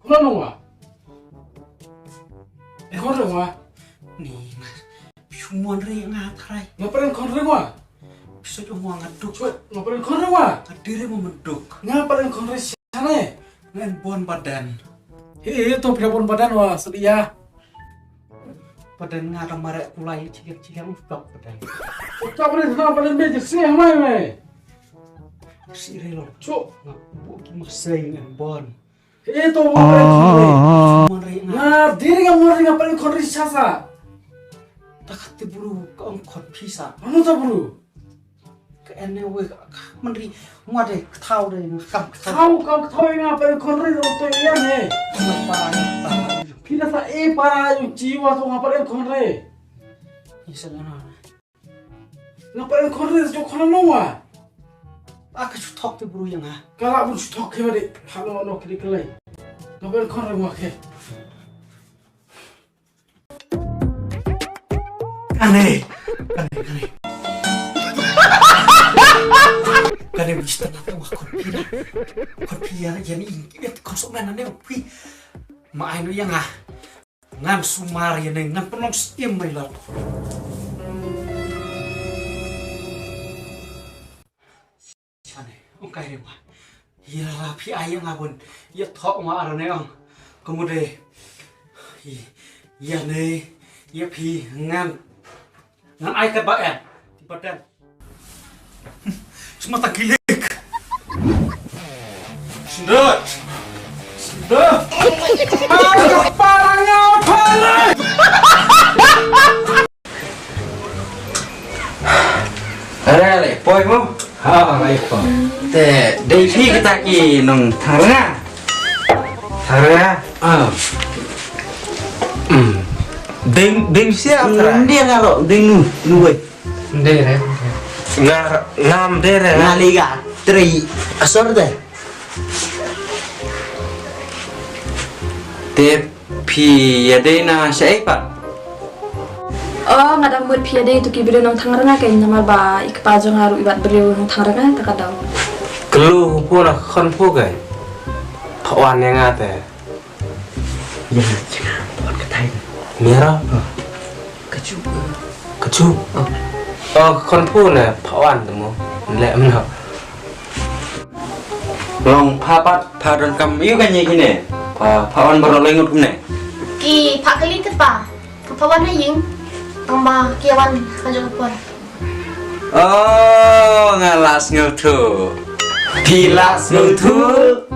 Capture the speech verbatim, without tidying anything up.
Kumno nong wa? Eh, khon re wa? Ni nga. Shumon re nga trai. Nga pren khon re wa? Piso jo mo nga duk. Chwe, nga pren khon re wa? Adire mo menduk. Nga pren khon re shane. Ngan bon badan. He, he, to pren bon badan wa, sedia. Badan nga ta mare kulai chiliak chiliak ufkap badan. Ufkap re, na badan me jesi hamai me. Si re lo. Chwe. Nga bu ki masai ngan bon. Eh, to mo pren khon re. Mon re nga. Nga diri nga mon re nga pren khon re sasa. Ta khat te bru ka ong khon pisa. Ano ta bru? Ka ene we ka mon re ngwa de kthau de nga kam kthau. Kthau kam kthau nga pren khon re to ya ne. Para para. Pina sa e para yung jiwa to nga pren khon re. Isa na. Nga pren khon re jong khon nong wa. A ka shu thok te bru ïa nga. Ka la bru shu thok ke de. Ha no no ke de ke lai. Nga pren khon re wa ke. Kane. Kane kane. Kane bru shu tang wa khon phi na. Khon phi ya ya ni. Ïa khon sok na ne phi. Ma ai no ïa nga. Ngan sumar ïa ne ngan pynlong siem mai la. Chane, ong kai re ma. Ïa la phi ai ïa nga bun. Ïa thok ma ar ne ong. Kamu de. Ïa ne ïa phi ngan. Ngan ai kat ba en. Ti paten. Semata kilik. Sendot. Sendot. Para, para nga para. Are, are, poi mo. Ha, ai poi. Te dei phi kita ki nong Thangranga. Thangranga. Ah. Hmm. Ding ding sia Thangranga. Ding aro ding nu nu wei. Dere. Nga ngam dere. Nga liga tri asor de. Te phi ïadei na shaei pat? Oh, nga da mut phi ïadei tu ki briew nong Thangranga kein namar ba i kpa jong nga ruh i bat briew nong Thangranga ta ka dau. Klu hu pura khon pu kai. Pha wan ïa nga te. Ïa, ïa, wan ka tai. Mira. Ka chu. Ka chu. Oh, khon pu ne pha wan tu mo. Le mno. Long pha pat pha don kam yu ka nyi kine. Pha pha wan baro lengut kumne. Ki pha kali kat pa. Ka pha wan ha ïing. Tang ba ki wan ka jong por. Oh, nga la sngewthuh. Phi la sngewthuh.